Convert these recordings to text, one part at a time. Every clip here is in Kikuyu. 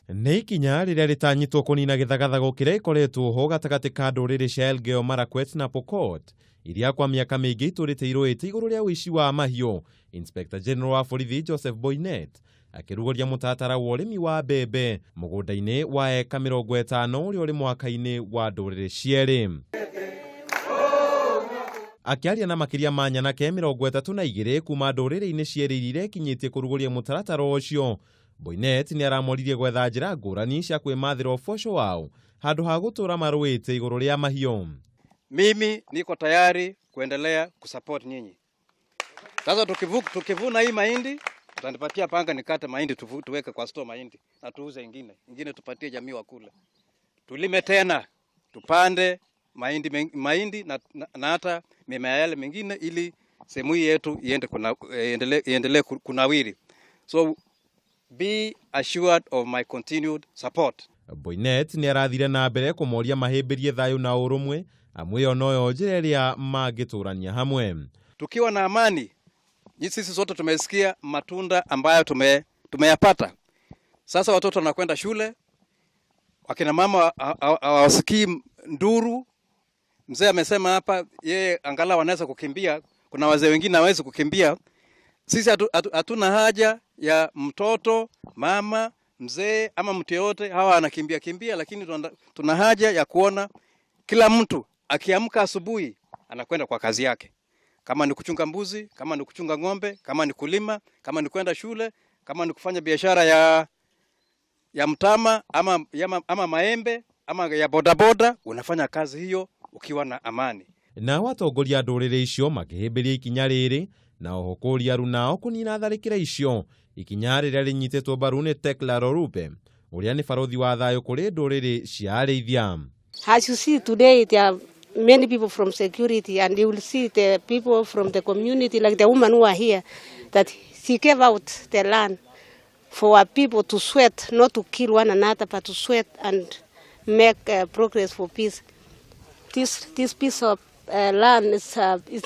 Nĩ ikinya rĩrĩa rĩtanyĩtwo kũnina gĩthagathago kĩrĩa gĩkoretwo ho gatagatĩ ka ndũrĩrĩ cia Elgeyo Marakwet na Pokot iria kwa mĩaka mĩingĩ itũrĩte irũĩte igũrũ rĩa ũici wa mahiũ. Inspector General wa borithi Joseph Boinnet akĩrugũria mũtaratara wa ũrĩmi wa mbembe mũgũnda-inĩ wa eka 50 ũrĩa ũrĩ mũhaka-inĩ wa ndũrĩrĩ cierĩ. Akĩaria na makĩria ma nyanake 32 kuma ndũrĩrĩ-inĩ cierĩ iria irekinyĩtie kũrugũria mũtaratara ũcio, Boinnet nĩ aramoririe gwetha njĩra ngũrani cia kwĩmathĩra ũboco wao handũ ha gũtũra marũĩte igũrũ rĩa mahiũ. Mimi niko tayari kuendelea kusupport nyinyi. Sasa tukivuna hii mahindi, utanipatia panga nikate mahindi tuweke kwa store mahindi na tuuze ingine. Ingine tupatie jamii wakule. Tulime tena, tupande mahindi, mahindi na hata mimea yale mingine ili sehemu hii yetu iendelee kunawiri. So be assured of my continued support. Boinnet nĩ arathire na mbere kũmoria mahĩmbĩrie thayũ na ũrũmwe amu ĩyo noyo njĩra ĩrĩa mangĩtũrania hamwe. Tukiwa na amani, sisi sote tumesikia matunda ambayo tumeyapata. Sasa watoto wanakwenda shule, wakina mama hawasikii nduru. Mzee amesema hapa yeye angalau anaweza kukimbia, kuna wazee wengine hawawezi kukimbia. Sisi hatuna haja ya mtoto, mama, mzee ama mtu yeyote hawa anakimbia kimbia, lakini tuna haja ya kuona kila mtu akiamka asubuhi anakwenda kwa kazi yake. Kama ni kuchunga mbuzi, kama ni kuchunga ng'ombe, kama ni kulima, kama ni kwenda shule, kama ni kufanya biashara ya mtama ama maembe ama ya bodaboda, unafanya kazi hiyo ukiwa na amani. Nao atongoria a ndũrĩrĩ icio makĩhĩmbĩria ikinya rĩrĩ na oho kũria arunao kũnina tharĩkĩra icio, ikinya rĩrĩa rĩnyitĩtwo mbaru nĩ Tekla Lorupe ũrĩa nĩ barothi wa thayũ kũrĩ ndũrĩrĩ cia arĩithia. As you see today, there are many people from security, and you will see the people from the community, like the woman who are here, that she gave out the land for our people to sweat, not to kill one another, but to sweat and make progress for peace. This piece of land is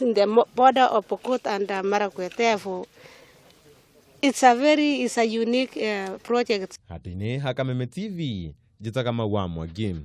in the border of Pokot and Marakwet. Therefore, it's a unique project. Handũ-inĩ ha Kameme TV, njĩtaga Mau wa Mwangi.